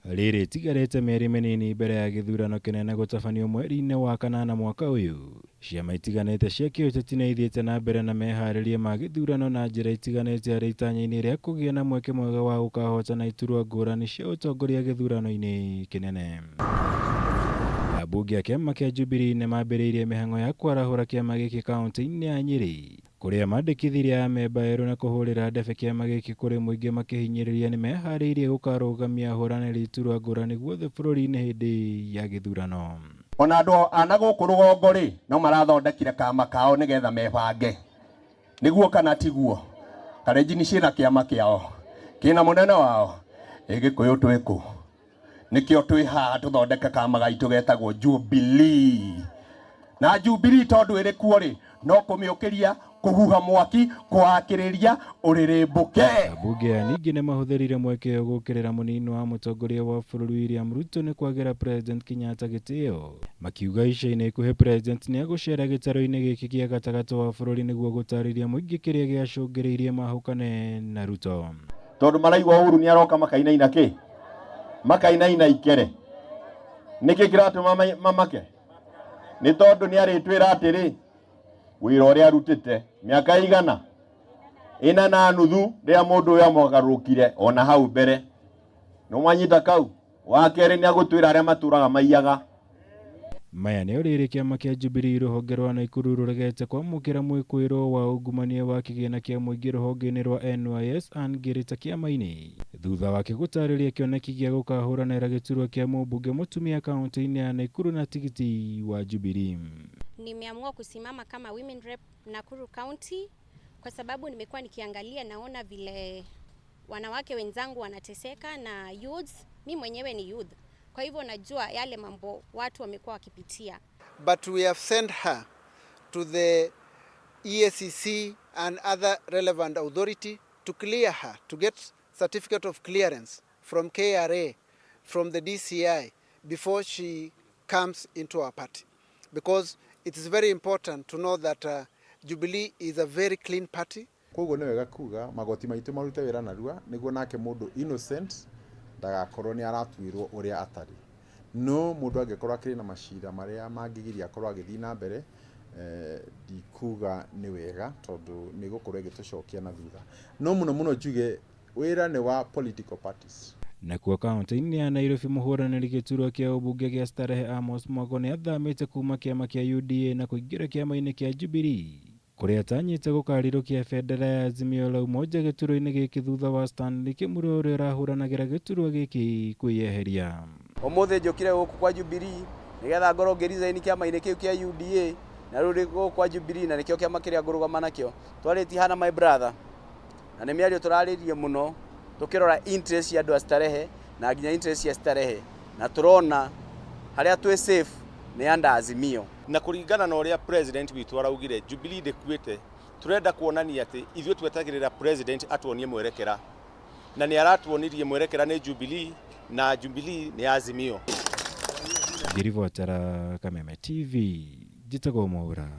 Rĩrĩ ĩtigarĩte mĩeri mĩnini mbere ya gĩthurano kĩnene gũtabanio mweri-inĩ wa kanana mwaka ũyũ, ciama itiganĩte cia kĩũteti nĩ ithiĩte na mbere na meharĩria ma gĩthurano na njĩra itiganĩte arĩ itanya-inĩ rĩa kũgĩa na mweke mwega wa gũkahotana iturwa ngũrani cia ũtongoria gĩthurano-inĩ kĩnene. Ambunge a kĩama kĩa Jubilee nĩ mambĩrĩirie mĩhang'o ya kwarahũra kĩama gĩkĩ kauntĩ-inĩ ya Nyĩrĩ kũrĩa mandĩkithirie amemba erũ na kũhũrĩra ndebe kĩama gĩkĩ kũrĩ mũingĩ makĩhinyĩrĩria nĩmeharĩirie gũkarũgamia ahũranĩri iturwa ngũrani guothe bũrũri-inĩ hĩndĩ ya gĩthurano. Ona andũ a na gũkũ rũgongo rĩ, no marathondekire kama kao nĩgetha mebange. Nĩguo kana tiguo? Kalenjin ciĩna kĩama kĩao, kĩna mũnene wao. Ĩ Gĩkũyũ twĩ kũ? Nĩkĩo twĩ haha tũthondeke kama gaitũ getagwo Jubilee. Na Jubilee tondũ ĩrĩ kuo rĩ, no kũmĩũkĩria, kũhuha mwaki, kũwakĩrĩria ũrĩrĩmbũke. Ambunge aya ningĩ nĩmahũthĩrire mweke ũyũ gũũkĩrĩra mũnini wa mũtongoria wa bũrũri William Ruto nĩ kwagĩra President Kenyatta gĩtĩo, makiuga ica-inĩ ikuhĩ President nĩegũcera gĩtarũ-inĩ gĩkĩ gĩa gatagatĩ wa bũrũri nĩguo gũtarĩria mũingĩ kĩrĩa gĩacũngĩrĩirie mahũkane na Ruto. Tondũ maraigua Uhuru nĩaroka makainaina kĩ? Makainaina ikere. Nĩkĩ kĩratũma mamake? Nĩ tondũ nĩ arĩtwĩra atĩrĩ, wĩra ũrĩa arutĩte mĩaka igana ĩna na nuthu rĩrĩa mũndũ ũyũ amũgarũrũkire ona hau mbere. Nĩ mwanyita kau? Wa kerĩ nĩ agũtwĩra arĩa matũraga maiyaga. Maya nĩ rĩrĩ kĩama kĩa Jubilee rũhonge rwa Naikuru rũregete kwamũkĩra mwĩkũĩrwo wa ungumania wa kĩgĩna kĩa mũingĩ rũhonge-inĩ rwa NYS Ann Ngirita kĩama-inĩ thutha wake gũtarĩria kĩoneki gĩa gũkahũranĩra gĩturwa kĩa mũmbunge mũtumia kaunti-inĩ ya Naikuru na tigiti wa Jubilee. Nimeamua kusimama kama women rep Nakuru County kwa sababu nimekuwa nikiangalia, naona vile wanawake wenzangu wanateseka na youths. Mi mwenyewe ni youth, kwa hivyo najua yale mambo watu wamekuwa wakipitia. But we have sent her to the EACC and other relevant authority to clear her, to get certificate of clearance from KRA, from the DCI, before she comes into our party. Because it is very important to know that Jubilee is a very clean party. Koguo nĩ wega kuga magoti maitũ marute wĩra narua nĩguo nake mũndũ innocent ndagakorwo nĩ aratuĩrwo ũrĩa atarĩ. No mũndũ angĩkorwo akĩrĩ na macira marĩa mangĩgiria akorwo agĩthiĩ na mbere, ndikuga nĩ wega tondũ nĩ ĩgũkorwo ĩgĩtũcokia na thutha. No mũno mũno njuge wĩra nĩ wa political parties. Nakuo kaunti-inĩ ya Nairobi mũhũranĩri gĩturwa kĩa ũmbunge gĩa Starehe Amos Mwago nĩ athamĩte kuma kĩama kĩa UDA na kũingĩra kĩama-inĩ kĩa Jubilee kũrĩa atanyĩte gũkarirũkia bendera ya Azimio la Umoja gĩturwa-inĩ gĩkĩ thutha wa Stanley Kĩmuru ũrĩa ũrahũranagĩra gĩturwa gĩkĩ kwĩyeheria. Ũmũthĩ njũkire gũkũ kwa Jubilee nĩgetha ngorwo ngĩ resign kĩama-inĩ kĩu kĩa UDA na rĩu ndĩ gũkũ kwa Jubilee na nĩkĩo kĩama kĩrĩa ngũrũgama nakĩo. Twarĩtie haha na my brother na nĩ mĩario tũrarĩrie mũno tũkĩrora interest cia andũ a Starehe na nginya interest cia Starehe na tũrona harĩa twĩ safe nĩ under Azimio. Na kũringana na ũrĩa president witũ araugire Jubilee ndĩkuĩte, tũrenda kuonania atĩ ithuĩ twetagĩrĩra president atuonie mwerekera, na nĩ aratuonirie mwerekera nĩ Jubilee na Jubilee nĩ Azimio. Ngĩribotera Kameme TV, njĩtagwo Mwaura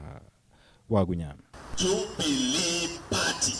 Wagunya. Jubilee Party.